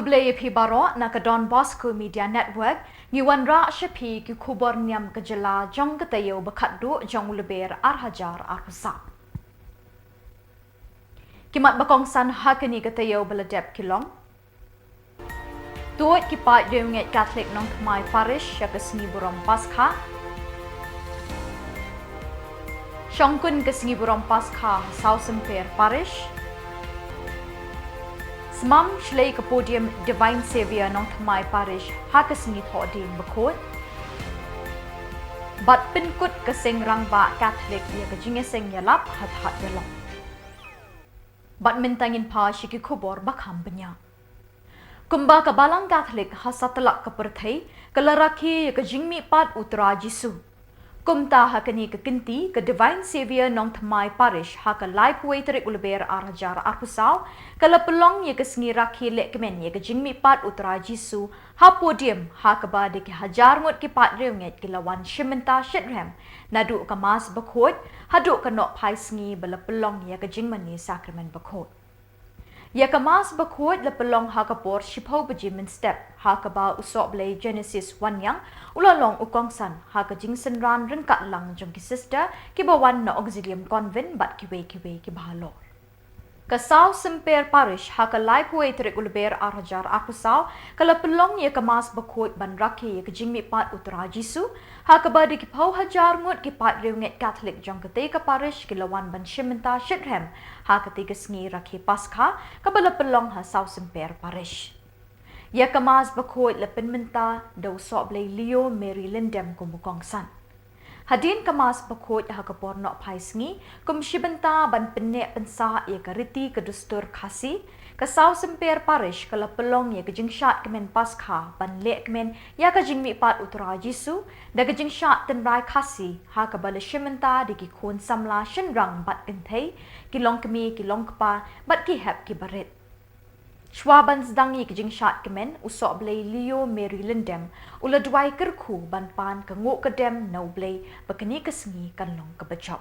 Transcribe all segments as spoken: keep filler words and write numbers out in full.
Khublei ïa phi baroh na ka Don Bosco Media Network, ngi wanrah sha phi ki khubor niam ka jylla jong ka taïew ba khatduh jong u lber ar hajar arphew saw. Ki mat ba kongsan ha kane ka taïew ba la dep ki long: Tuid ki paid riewngeit Katholik Nongthymmai Parish ïa ka sngi burom Paskha. Shongkun ka sngi burom Paskha ha Saw Symper Parish. Smam shlei ka podium Divine Saviour Nongthymmai Parish ha ka sngi Thohdieng Bakhuid. Bad pynkut ka seng rangbah Katholik ïa ka jingïaseng ïalap ha Thadïalong. Bad mynta ngin phai sha ki khubor ba kham bniah. Kumba ka Balang Katholik ha satlak ka pyrthei ka la rakhe ïa ka jingmihpat U Trai Jisu, kumta ha kane ka kynti ka Divine Saviour Nongthymmai Parish ha ka laiphew wei tarik u lber ar hajar arphew saw ka la pynlong ïa ka sngi rakhe lehkmen ïa ka jingmihpat U Trai Jisu ha podium, ha kaba da ki hajar ngut ki paid riewngeit ki la wan shim bynta shitrhem naduh ka Mass Bakhuid haduh ka Nohphai Sngi ba la pynlong ïa ka jingmane Sakramen Bakhuid. Ïa ka Mass Bakhuid la pynlong ha ka por shiphew baje mynstep, ha kaba u Sohblei Genesis Wanniang u la long u kongsan ha ka jingsynran ryngkat lang jong ki sister kiba wan na Auxilium Convent bad kiwei kiwei kiba halor. Ka Saw Symper Parish ha ka laiphew wei tarik u lber ar hajar arphew saw ka la pynlong ïa ka Mass Bakhuid ban rakhe ïa ka jingmihpat U Trai Jisu, ha kaba da ki phew hajar ngut ki paid riewngeit Katholik jong katei ka parish ki la wan ban shim bynta shitrhem ha katei ka sngi rakhe Paskha kaba la pynlong ha Saw Symper Parish. Ïa ka Mass Bakhuid la pynmynta da u Sohblei Leo Mary Lyndem kum u kongsan. Hadien ka Mass Bakhuid ha ka por Nohphai Sngi, kum shi bynta ban pynneh pynsah ïa ka riti ka dustur Khasi, ka Saw Symper Parish ka la pynlong ïa ka jingshad kmen Paskha ban lehkmen ïa ka jingmihpat U Trai Jisu da ka jingshad tynrai Khasi, ha kaba la shim bynta da ki khun samla shynrang bad kynthei, ki longkmie ki longkpa bad ki hep ki barit. Shuwa ban sdang ïa ka jingshad kmen, u Sohblei Leo Mary Lyndem u la duwai kyrkhu ban pan ka nguh ka dem na U Blei ba kane ka sngi kan long kaba jop.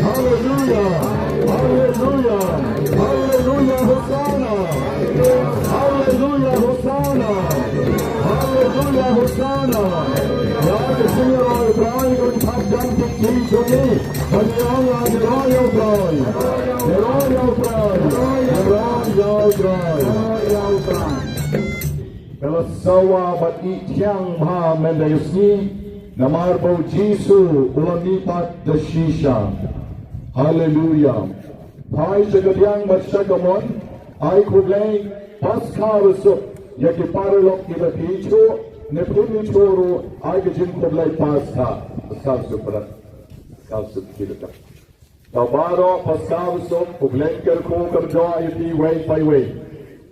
Hallelujah. Hallelujah. Hallelujah. Hosanna. Hallelujah. Hosanna. Hallelujah. Hosanna. Ïa ka jingïaroh ïa U Trai, ka jingpynjah jong ngi. Ban ïaroh ïa U Trai. Ïaroh ïa U Trai. Ïaroh ïa U Trai. Ka la sawa bad ïeit thiang bha mynta ka sngi, namar ba U Jisu u la mihpat da shisha. Haleluya. Phai sha ka diang bad sha ka mon, ai khublei, Paskha basuk. Ïa ki paralok kiba phi shu, ne phi mi shu ruh, ai ka jingkhublei Paskha. Paskha shu prat. Paskha shu prat. Ba baroh Paskha shu khublei kyrkhu kyrjoh ïa phi wei pa wei.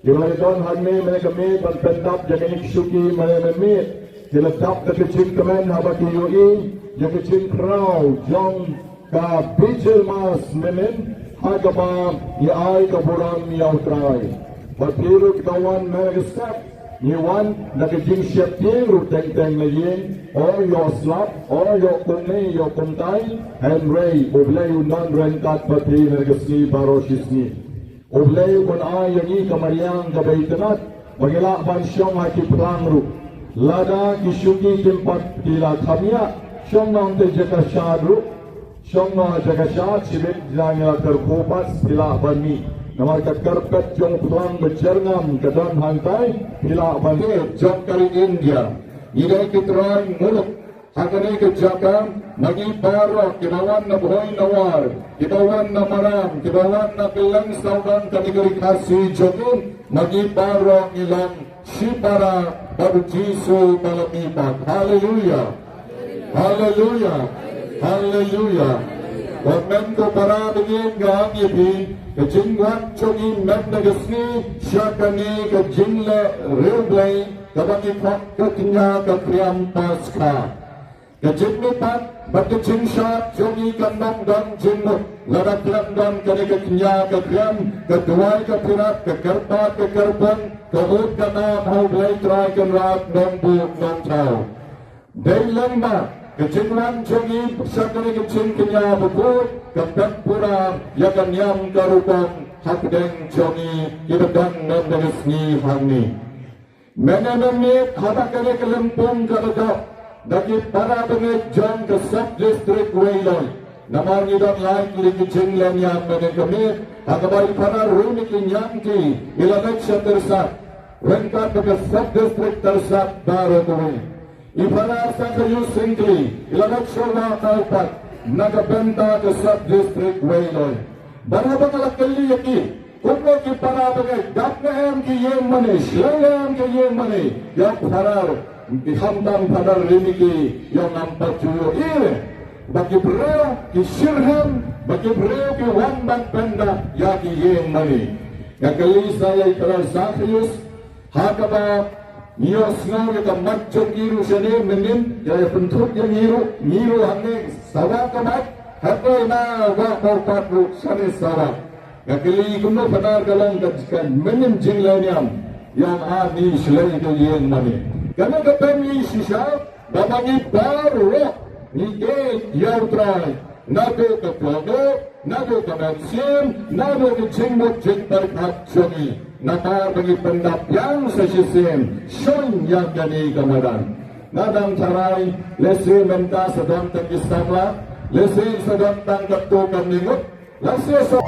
Ki la don hangne mynne ka miet ban pyndap ïa kine ki shuki mynne mynmiet. Ki la dap da ka jingkmen haba ki ïohi ïa ka jingkhraw jong ka Vigil Mass mynnin ha kaba ngi ai ka burom ïa U Trai. Bad phi ruh kiba wan mynne ka step ngi wan da ka jingsheptieng ruh teng teng na ïing, o ïoh slap, o ïoh kumne ïoh kumtai, hynrei U Blei un don ryngkat bad phi mynne ka sngi baroh shi sngi. U Blei un ai ïa ngi ka mariang kaba itynnat ba ngi lah ban shong ha ki phlang ruh. Lada ki shuki kim pat, ki la kham ïa shong noh ha jaka shad ruh. Shong noh ha jaka shad, shibit jong ngi la kyrkhu pat, phi lah ban mih. Namar ka carpet jong phlang ba jyrngam ka don hangtai, phi lah ban mih. Jong ka ri India, ngi dei ki trai muluk. Ha kane ka jaka, ma ngi baroh, kiba wan na bhoi na war, kiba wan na maram, kiba wan na kylleng sawdong kane ka ri Khasi jong ngi, ma ngi baroh ngi long shipara bad U Jisu ba la mihpat. Haleluya. Haleluya. Haleluya. Wat men ko para ba ngi ïeng, nga ong ïa phi, ka jingwan jong ngi mynta ka sngi sha kane ka jingleh riewblei kaba ngi khot ka kñia ka kriam Paskha. Ka jingmihpat bad ka jingshad jong ngi kan ym don jingmut lada khlem don kane ka kñia ka kriam, ka duwai ka phirat, ka kyrpad ka kyrpang, ka ud ka nam ha U Blei Trai Kynrad Nongbuh Nongthaw. Dei lyngba ka jingwan jong ngi sha kane ka jingkñia bakhuid kan pynpura ïa ka niam ka rukom hapdeng jong ngi kiba don mynta ka sngi hangne. Mynne mynmiet haba kane ka lympung ka la dap da ki para bangeit jong ka sub district Weiloi. Namar ngi don lai tylli ki jingleh niam mynne ka miet, ha kaba i para Rini Kynjang ki i la leit sha Tyrsad ryngkat bad ka sub district Tyrsad baroh kawei. I para Sakhayu Syngkli i la leit sha Wah Kawpat na ka bynta ka sub district Weiloi. Bad haba nga la kylli ïa ki, kumno ki para bangeit, dap ne em ki ïing mane, shlei ne em ki ïing mane, ïa u Phadar, ki khamtam Phadar Rini ki, ïa ngam pat ju ïohi re. Ba ki briew ki shitrhem, ba ki briew ki wan ban pyndap ïa ki ïing mane. Nga kylli sa ïa i Phadar Sakhayu, ha kaba ngi ïohsngew ïa ka mat jong ki ruh shane mynnin, ïa, ïa pynthut ïa ngi ruh, ngi ruh hangne sawa ka mat, hynrei na Wah Kawpat ruh shane sawa. Nga kylli kumno Phadar ka long ka, ka mynnin jingleh niam, ïa nga ngi shlei ka ïing mane. Kane ka pynlong shisha ba ma ngi baroh ngi ïeit ïa U Trai. Naduh ka khlong, naduh ka mynsiem, naduh ka jingmut jingpyrkhat jong ngi. Namar ba ngi pyndap ïa sa shisien, shon ïa kane ka madan. Nga dang tharai, lehse mynta sa don tang ki samla, lehse sa don tang katto katne ngut, lehse sa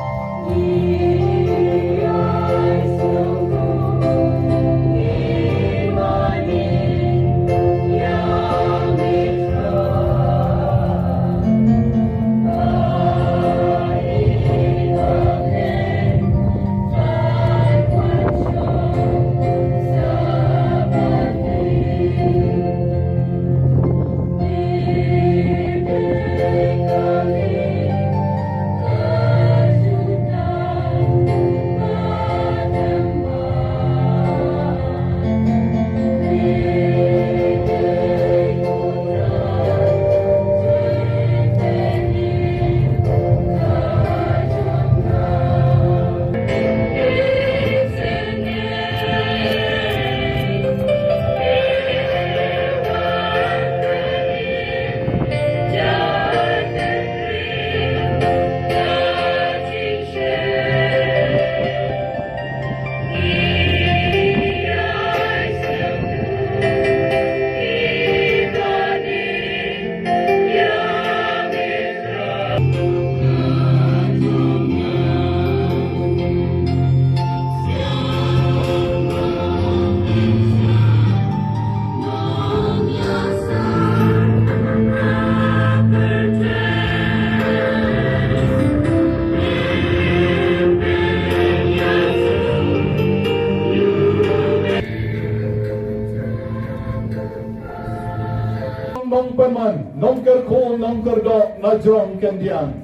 Nongpynman, nongkyrkhu, nongkyrdoh, na jrong khyndiat.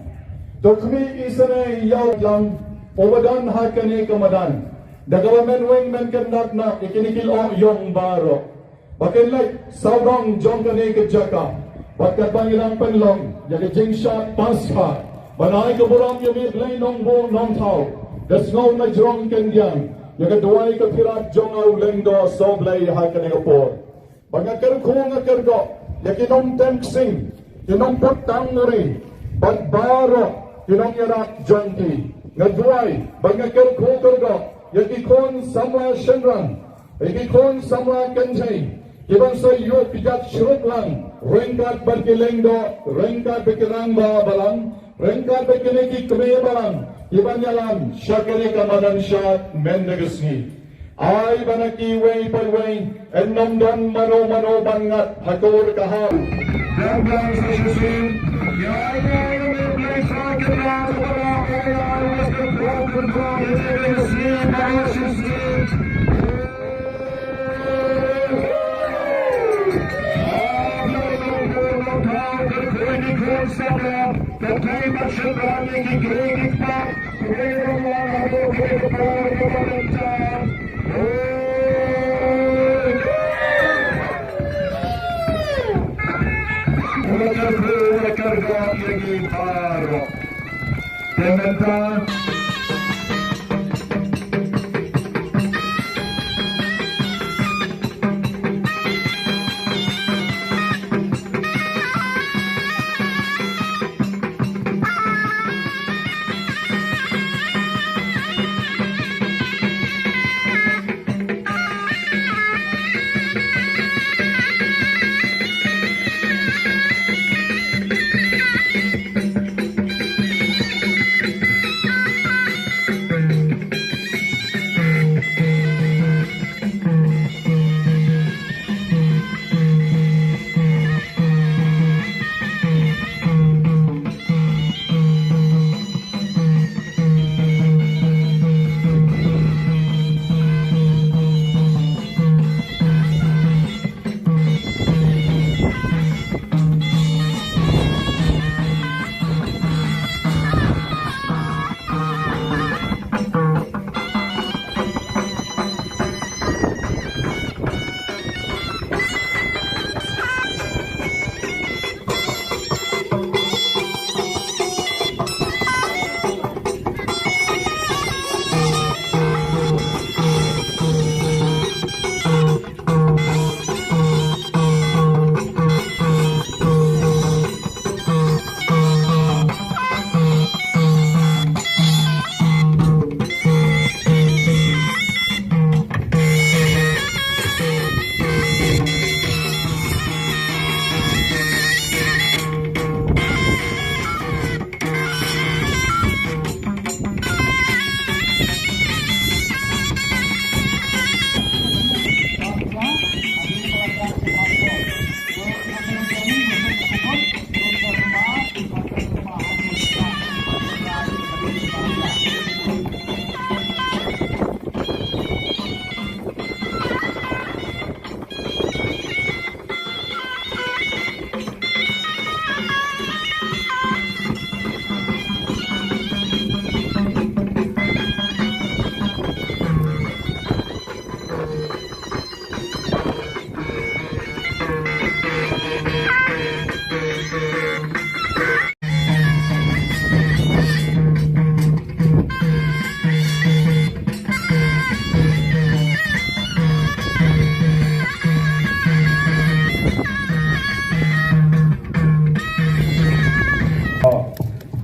To khmih isynei ïa u lang, uba don ha kane ka madan. Da kaba men weng men kyndat noh, ïa kine ki lyoh ïong baroh. Ba kin leit, sawdong jong kane ka jaka. Bad katba ngi dang pynlong, ïa ka jingshad paspah. Ban ai ka burom ïa me Blei nongbuh nongthaw. Da sngew na jrong khyndiat. Ïa ka duwai ka phirat jong nga u lyngdoh sohblei ha kane ka por. Ba nga kyrkhu nga kyrdoh, ïa ki nongtem ksing, ki nongput tang uri, bad baroh, ki nongïarap jong ki. Nga duwai, ba nga kyrkhu kyrdoh, ïa ki khun samla shynrang, ïa ki khun samla kynthei, ki ban sa ïuh ki jait shruk lang, ryngkat bad ki lyngdoh, ryngkat bad ki rangbah balang, ryngkat bad kine ki kmie balang, ki ban ïalam, sha kane ka madan shad, mynta ka sngi. Ai ba na kiwei pa kiwei, yn nym don mano mano ban ngat, ha ka ur ka har. Dang dang sa shisien, ïa ïa ïa me Blei sa kynrad, ba la ïa ïa ïa sa kynrad, kynrad, ïa ïa ïa shisien, ba la shisien.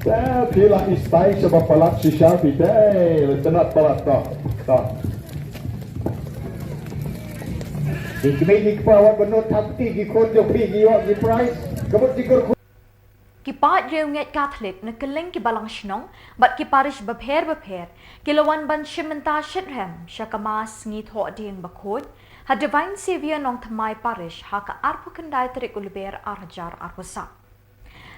Te phi la istai sha ba palat shisha phi te, le tnat palat to. To. Ki kmie ki kpa wat ban nud thap kti ki khun jong phi ki ïoh ki prize. Ka mut ki kur Ki paid riewngeit Katholik na kylleng ki balang shnong bad ki parish bapher bapher ki la wan ban shim bynta shitrhem sha ka Mass Sngi Thohdieng Bakhuid ha Divine Saviour Nongthymmai Parish ha ka arphew khyndai tarik u Lber ar hajar arphew saw.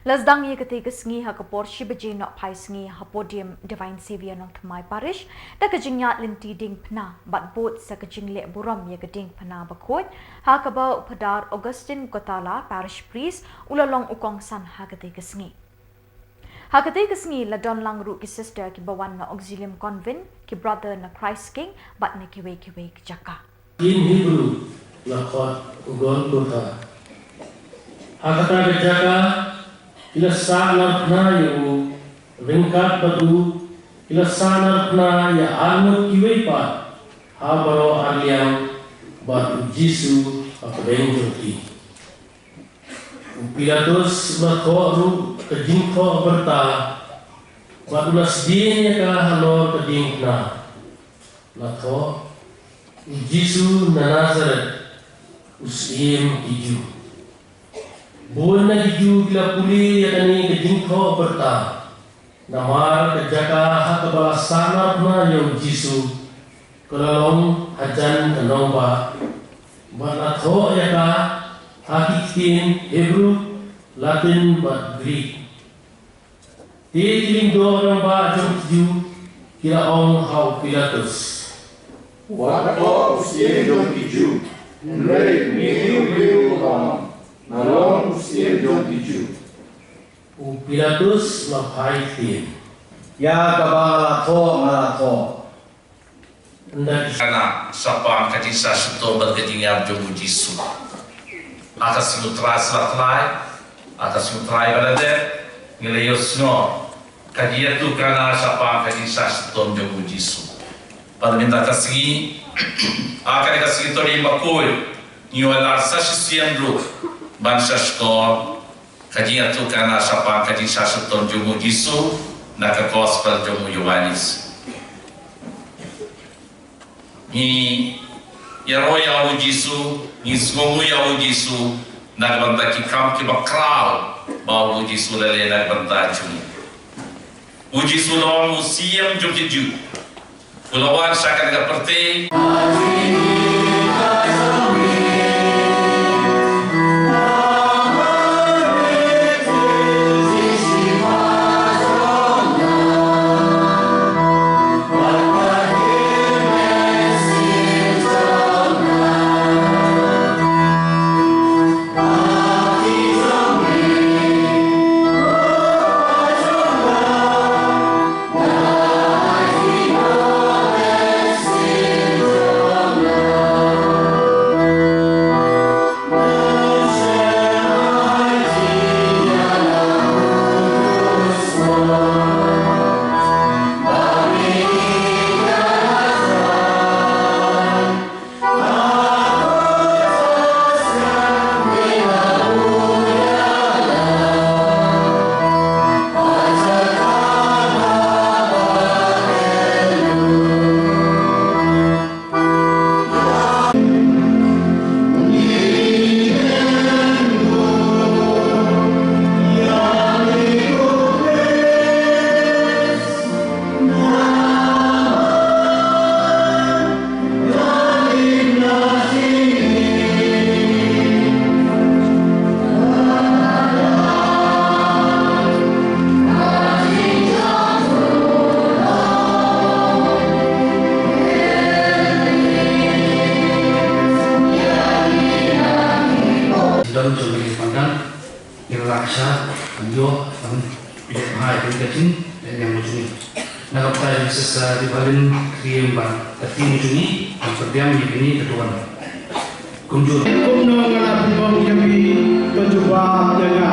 La sdang ïa katei ka sngi ha ka por shi baje nohphai sngi ha Podium Divine Saviour Nongthymmai Parish da ka jingïaid lynti diengphna bad bud sa ka jingleh burom ïa ka diengphna bakhuid ha kaba u Phadar Augustine Kotala, Parish Priest, u la long u kongsan ha katei ka sngi. Ha katei ka sngi la don lang ruh ki sister kiba wan na Auxilium Convent, ki brother na Christ King bad na kiwei kiwei ki jaka. Ktien Hebru la khot Golgotha. Ha kata ka jaka ki la sahnarphna ïa u, ryngkat bad u ki la sahnarphna ïa arngut kiwei pat ha baroh arliang bad u Jisu ha pdeng jong ki. U Pilatus u la thoh ruh ka jingthoh byrta bad u la sdien ïa ka halor ka diengphna. La thoh, U Jisu na Nasaret, u Syiem ki Jiw. Bun na ki Jiw ki la pule ïa kane ka jingthoh byrta, namar ka jaka ha kaba la sahnarphna ïa u Jisu ka la long hajan ka nongbah, bad la thoh ïa ka ha ki ktien Hebru, Latin bad Greek. Te ki lyngdoh rangbah jong ki Jiw ki la ong ha u Pilatus, Wat thoh u Syiem jong ki Jiw, hynrei ngi u briew u ong, nga long u Syiem jong ki Jiw. U Pilatus u la phai ktien, Ïa kaba nga la thoh nga la thoh. Ynda ki Kana shaphang ka jingshah shitom bad ka jingïap jong u Jisu. Ha ka sngi U Trai sla tlai, ha ka sngi U Trai ba la dep, ngi la ïohsngew ka jingïathuhkhana shaphang ka jingshah shitom jong u Jisu. Bad mynta ka sngi, ha kane ka sngi Thohdieng Bakhuid, ngi wan sa shisien ruh ban shah shkor ka jingïathuhkhana shaphang ka jingshah shitom jong u Jisu na ka Gospel jong u Ïoannis. Ngi ïaroh ïa u Jisu, ngi sngewnguh ïa u Jisu na ka bynta ki kam kiba khraw ba u Jisu u la leh na ka bynta jong ngi. U Jisu u long u Syiem jong ki Jiw. U la wan sha kane ka pyrthei. Don jong ka jingpang kan, ngi la lak sha ban ïoh ban ïoh bha ïa kane ka jingpang jong ngi. Na ka bynta jong Sister Rivalin Khriem bad ka team jong ngi, ban pyndiang ïa kane ka duwan. Kumjuh. Kumno nga la pynbong ïa phi ban jubab ïa nga?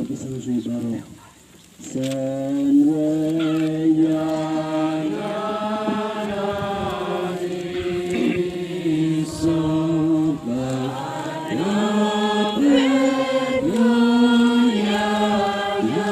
Khublei shibun baroh. Sen wei ya na na ni so ba ya pe ya ya.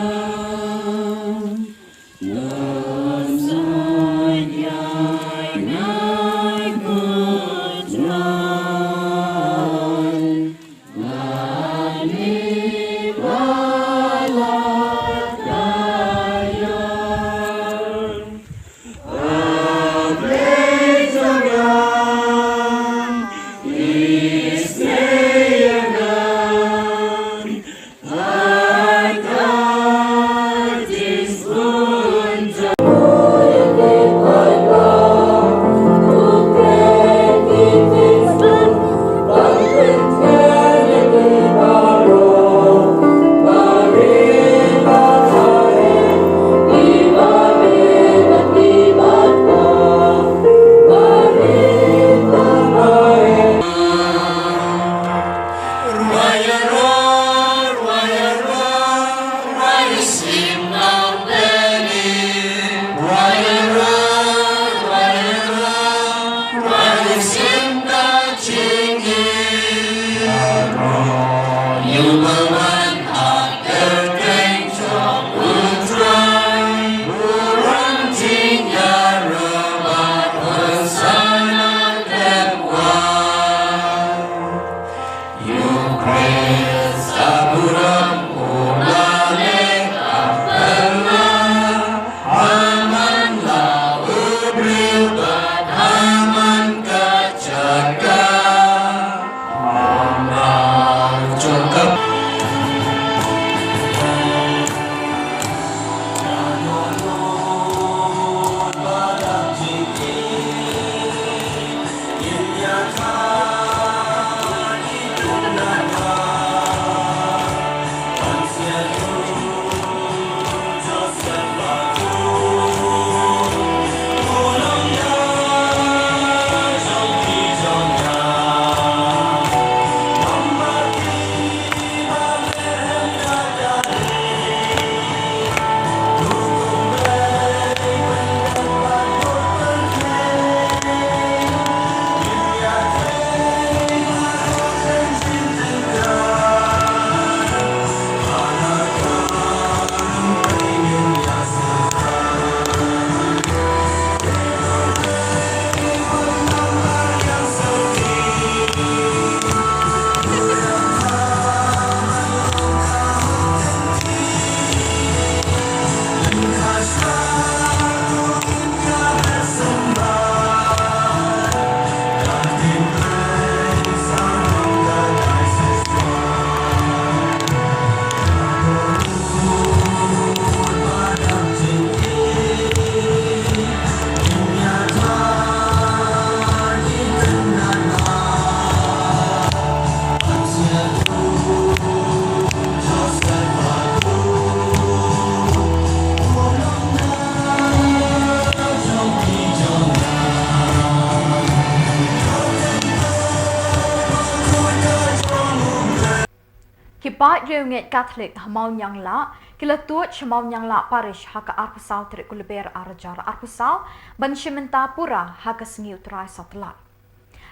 Paid riewngeit Katholik ha Mawnianglah ki la tuid sha Mawnianglah Parish ha ka arphew saw tarik u Lber ar hajar arphew saw ban shim bynta pura ha ka sngi U Trai Satlak.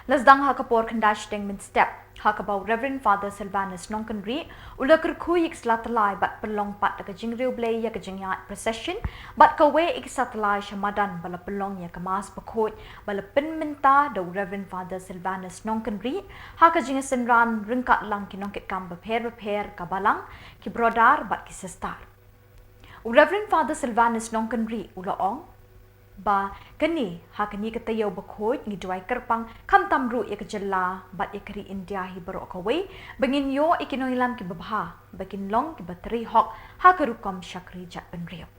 La sdang ha ka por khyndai shiteng mynstep, ha kaba u Reverend Father Sylvanus Nongkynrih u la kyrkhu ïa ki sla tyllai bad pynlong pat da ka jingriewblei ïa ka jingïaid procession bad kawei ïa ki sla tyllai sha madan ba la pynlong ïa ka Mass Bakhuid ba la pynmynta da u Reverend Father Sylvanus Nongkynrih ha ka jingsynran ryngkat lang ki nongkitkam bapher bapher ka balang, ki brother bad ki sister. U Reverend Father Sylvanus Nongkynrih u la ong ba kane, ha kane ka taïew bakhuid ngi duwai kyrpang khamtam ruh ïa ka jylla bad ïa ka ri India hi baroh kawei ba ngin ïoh ïa ki nongïalam kiba bha ba kin long kiba trei hok ha ka rukom shakri jaitbynriew.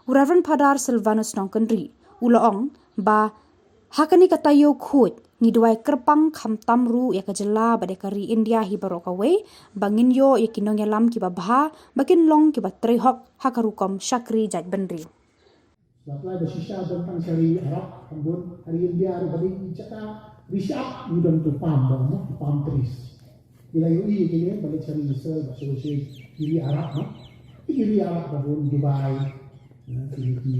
U Reverend Father Sylvanus Nongkynrih u la ong ba ha kane ka taïew khuid ngi duwai kyrpang khamtam ruh ïa ka jylla bad ïa ka ri India hi baroh kawei ba ngin ïoh ïa ki nongïalam kiba bha ba kin long kiba trei hok ha ka rukom shakri jaitbynriew. Sla tyllai ba shisha don tang sha ri Arab, kham bun ha ri India ruh ba dei ki jaka ri shyiap ngi don tu palm, ba mo tu palm trees. Ngi la ïohi ïa kine ba leit sha ri Israel bad sha ri, ri Arab, no. Ki ri Arab ba bun, Dubai, na, ki, ki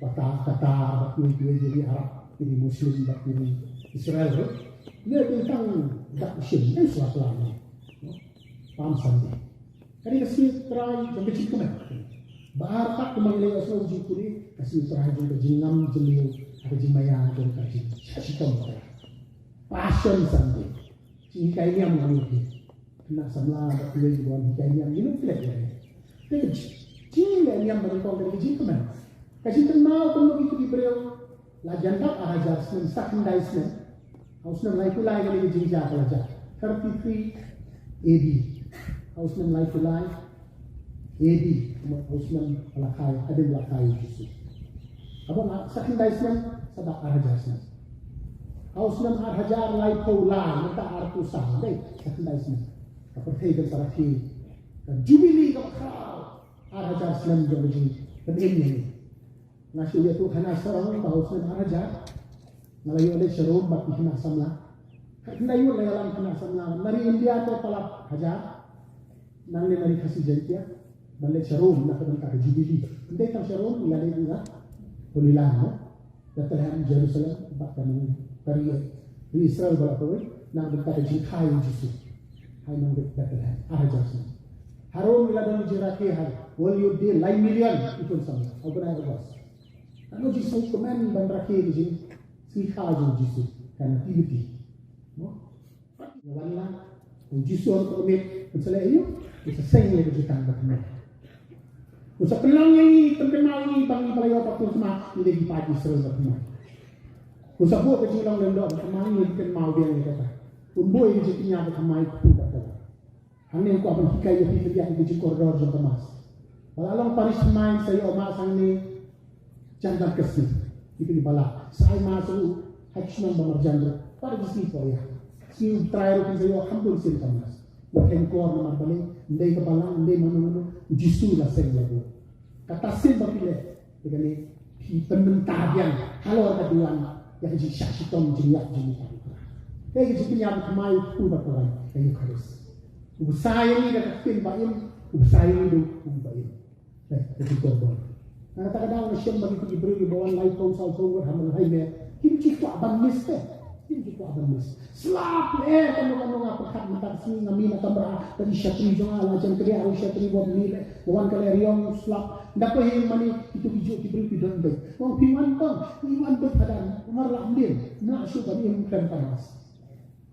Qatar, Qatar bad kiwei kiwei ki ri Arab, ki ri Muslim bad ki ri Israel ruh. Ngi dei tang dak shin dei sla tyllai, no. Palm Sunday. Ka dei ka sngi U Trai jong ka jingkmen. Ba ar pat kumba ngi la ïohsngew jingpule, ka sngi U Trai jong ka jingngam jylliew, ka jingmaïa jong ka jingshah shitom U Trai. Passion Sunday. Jinghikai niam ngan ïohi. Khynnah samla bad kiwei ki ban hikai niam, ngi nud klet ïa ka. Te ka jing, jingleh niam ba nyngkong ka dei ka jingkmen. Ka jingkynmaw kumno ki, ki briew la jan dap ar hajar snem, sa khyndai snem. Ha u snem laiphew lai kane ka jingjia ka la jia. Thirty-three A D. Ha u snem laiphew lai A D. Ha u snem ba la kha, hadien ba la kha ïa u Jisu. Haba la sa khyndai snem, sa dap ar hajar snem. Ha u snem ar hajar laiphew lai, mynta arphew saw, dei, sa khyndai snem. Ka pyrthei kan sa rakhe ka jubili kaba khraw. Ar hajar snem jong ka jingpynim ïa ngi. Nga shu ïathuh hana sarong ba u snem ar hajar nga la ïoh leit sha Rom bad ki khynnah samla. Khyndai ngut la ïalam khynnah samla. Na ri India te palat hajar. Nangne na ri Khasi Jaiñtia ban leit sha Rom na ka bynta ka Jubilee. Ym dei tang sha Rom, ngi la leit na Holy Land, no? Bethlehem, Jerusalem bad ka nong ka ri, ri Israel ba la poi na ka bynta ka jingkha ïa u Jisu. Ha i nongbet Bethlehem, ar hajar snem. Ha Rom ngi la don ka jingrakhe ha World Youth Day, lai million ki khun samla ha u bnai August. Katno jingsngewkmen ban rakhe ka jingsngikha jong u Jisu, ka Nativity. Mo? Wan lang, u Jisu ha ka miet, un sa leh aïu? Un sa seng ïa ka jutang bathymmai. Un sa pynlong ïa ngi, pynkynmaw ïa ngi ba ngi ba la ïoh baptisma, ngi dei ki paid Israel bathymmai. Un sa buh ka jinglong lyngdoh bathymmai, ngi kynmaw biang ïa kata. Un buh ïa ka jingkñia bathymmai, kpu bad ka lait. Hangne nga kwah ban hikai ïa phi pyndiah ïa ka jingkordor jong ka Mass. Ba la long parish thymmai sa ïoh Mass hangne jan dang ka sngi. Ïa phi ba la sa ai Mass ruh ha ki shnong ba marjan ruh. Pat da ki sngi poi ïa. Sngi U Trai ruh phin sa ïoh kham bun sien ka Mass. Nga kheiñkor namar balei? Ym dei ka balang, ym dei mano mano. U Jisu la seng la buh. Kata sien ba phi leh, te kane phi pynmynta biang halor ka duwan ïa ka jingshah shitom jingïap jong u Trai. Te ka jingpynïap ka mai u kpu bad ka wai ka Eucharist. U bsa ïa ngi da ka ktien ba im, u bsa ïa ngi da u kpu ba im. Te ka jingkorbor. Na kata ka daw nga shem ba kito ki briew kiba wan laiphew sawphew ngut ha Mynhaimer kim ju kwah ban miss te. Kim ju kwah ban miss. Slap lyer kano kano nga pyrkhat mynta ka sngi nga mih na kamra bad i shatri jong nga la jan kadiah ruh i shatri bad mih leh. Wan ka leh riong slap. Nda phi ïeng mane kito ki juh ki briew ki don beit. Ong phi wan tang, phi wan beit hadan. Namar la mdien. Nga shu ban im khlem ka Mass.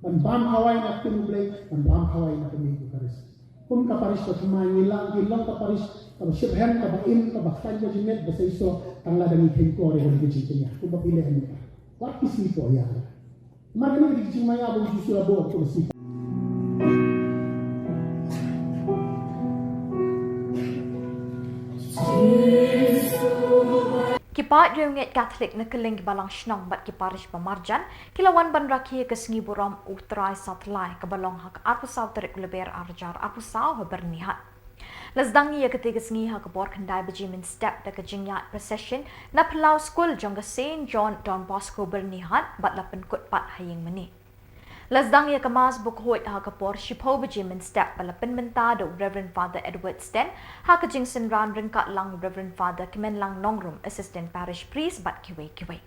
Ban bam khawai na ktien U Blei, ban bam khawai na ka miet Eucharist. Kum ka parish bathymmai ngi la, ngi long ka parish kaba shitrhem, kaba im, kaba khlaiñ ka jingmut, ba sa ïoh tang lada ngi kheiñkor ïa ka jingkñia. Kumba phi leh mynta. Wat ki sngi poi ïa. Namar kane ka dei ka jingmaïa ba u Jisu la buh ha ka sngi. Ki paid riewngeit Katholik na kylleng ki balang shnong bad ki parish ba marjan ki la wan ban rakhe ïa ka sngi burom U Trai Sathlai kaba long ha ka arphew saw tarik u Lber ar hajar arphew saw ha Byrnihat. La sdang ïa katei ka sngi ha ka por khyndai baje mynstep da ka jingïaid procession na phyllaw skul jong ka Saint John Don Bosco Byrnihat bad la pynkut pat ha ïing mane. La sdang ïa ka Mass bakhuid ha ka por shiphew baje mynstep ba la pynmynta da u Reverend Father Edward Sten, ha ka jingsynran ryngkat lang u Reverend Father Kmenlang Nongrum, Assistant Parish Priest bad kiwei kiwei.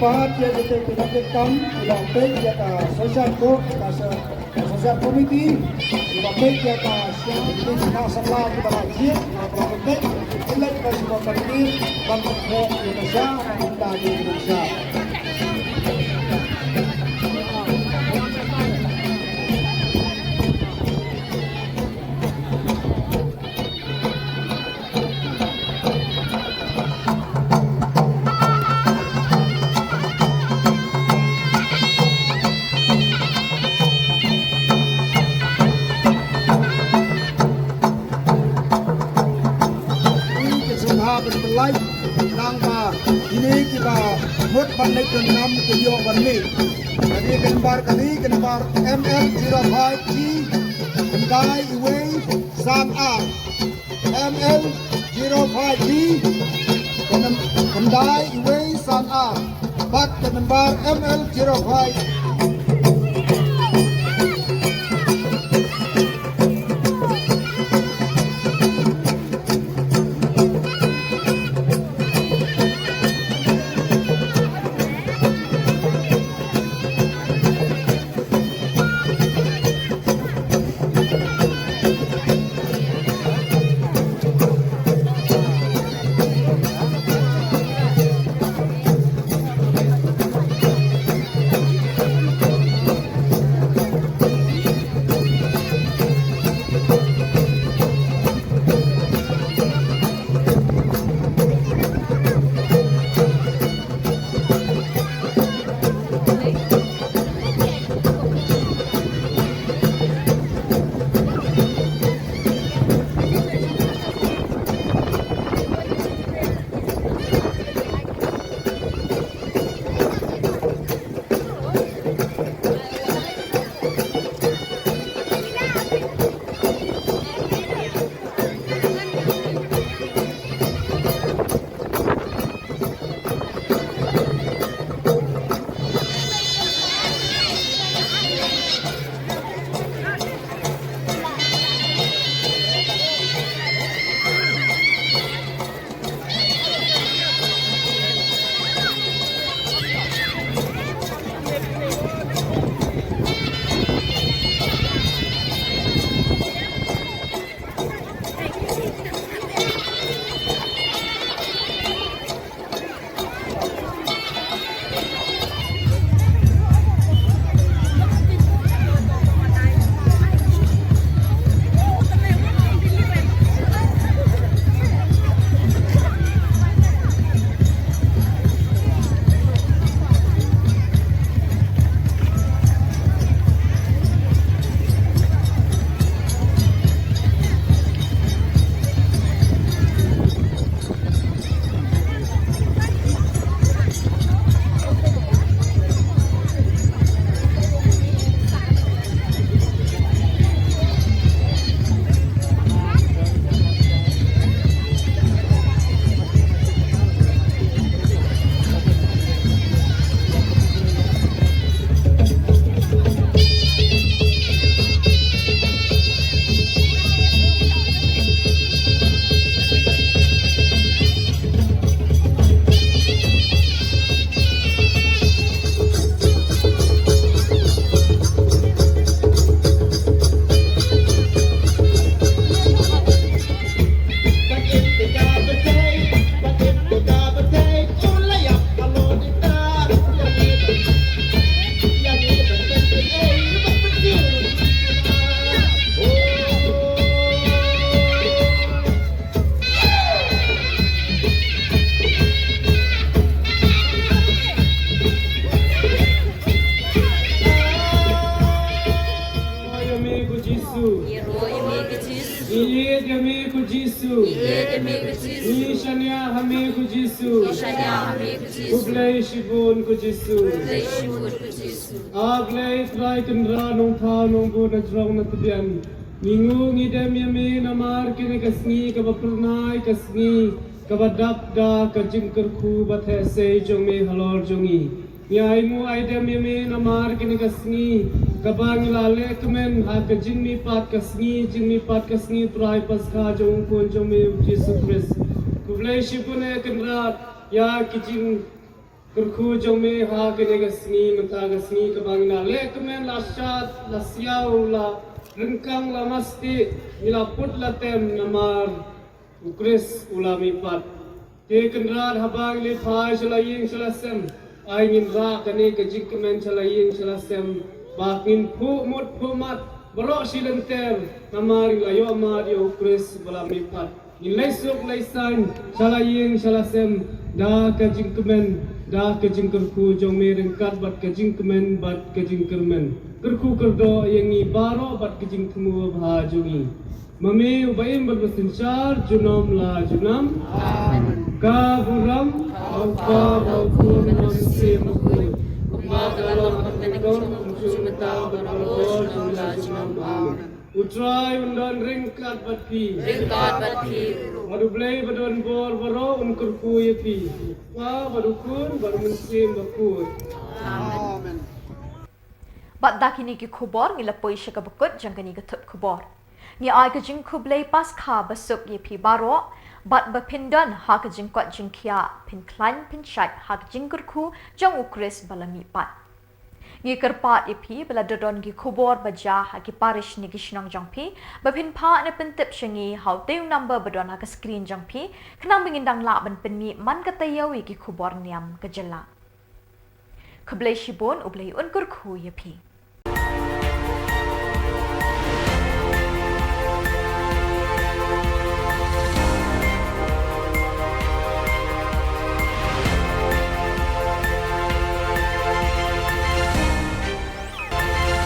Kyrpad ïa kita ki nongtrei kam kiba peit ïa ka social court, ka so-, social committee kiba peit ïa ka sha, ki khynnah samla kiba la jied, kiba la peit, ki leit ka sha ka committee ban pynthok ïa ka sha, ban pynthok ïa ka sha. Ki sngewbha ban pynlait, tang ba kine kiba mut ban leit donkam kin ïoh ban leit. Kane ka nambar, kane ka nambar M L zero five G, khyndai wei san ar. M L zero five G, khyndai wei san ar. Bad ka nambar M L zero five. Ïeit ïa me ko Jisu. Ïeit ïa me ko Jisu. Ïeit ïa me ko Jisu. Ngi shaniah ha me ko Jisu. Ngi shaniah ha me ko Jisu. Khublei shibun ko Jisu. Khublei shibun ko Jisu. A Blei Trai Kynrad Nongthaw Nongbud na jrong na tbian, ngi nguh ngi dem ïa me namar kane ka sngi kaba phyrnai, ka sngi kaba dap da ka jingkyrkhu bad heh sei jong me halor jong ngi. Ngi ai nguh ai dem ïa me namar kane ka sngi kaba ngi la leh kmen ha ka jingmihpat, ka sngi jingmihpat, ka sngi Trai Paskha jong u Khun jong me u Jisu Khrist. Khublei shibun eh Kynrad ïa ki jingkyrkhu jong me ha kane ka sngi, mynta ka sngi kaba ngi la leh kmen, la shad, la siaw, la ryngkang, la masti, ngi la put la tem namar u Khrist u la mihpat. Te Kynrad, haba ngi leit phai sha la ïing sha la sem, ai ngin rah kane ka jingkmen sha la ïing sha la sem, ba ngin phuh mut phuh mat baroh shi lynter, namar ngi la ïoh mad ïa u Khrist ba la mihpat. Ngin leit suk leit saiñ sha la ïing sha la sem da ka jingkmen, da ka jingkyrkhu jong me ryngkat bad ka jingkmen bad ka jingkyrmen. Kyrkhu kyrdoh ïa ngi baroh bad ka jingthmu babha jong ngi. Ma me uba im bad ba synshar junom la junom. Amen. Ka burom ha u Kpa, ha u Khun, ha u Mynsiem Bakhuid, kumba ka la long ha ka bynta, kumjuh mynta bad halor junom la junom. Amen. U Trai un don ryngkat bad phi. Ryngkat bad phi. Bad U Blei ba don bor baroh un kyrkhu ïa phi. U Kpa bad U Khun bad U Mynsiem Bakhuid. Amen. Bad da kine ki khubor ngi la poi sha kaba kut jong kane ka thup khubor. Ngi ai ka jingkhublei Paskha basuk ïa phi baroh, bad ba phin don ha ka jingkoit jingkhiah, phin khlaiñ phin shait ha ka jingkyrkhu jong u Khrist ba la mihpat. Ngi kyrpad ïa phi ba lada don ki khubor ba jia ha ki parish ne ki shnong jong phi, ba phin phah ne pyntip sha ngi ha utei u number ba don ha ka screen jong phi, khnang ba ngin dang lah ban pynmih man ka taïew ïa ki khubor niam ka jylla. Khublei shibun, U Blei un kyrkhu ïa phi.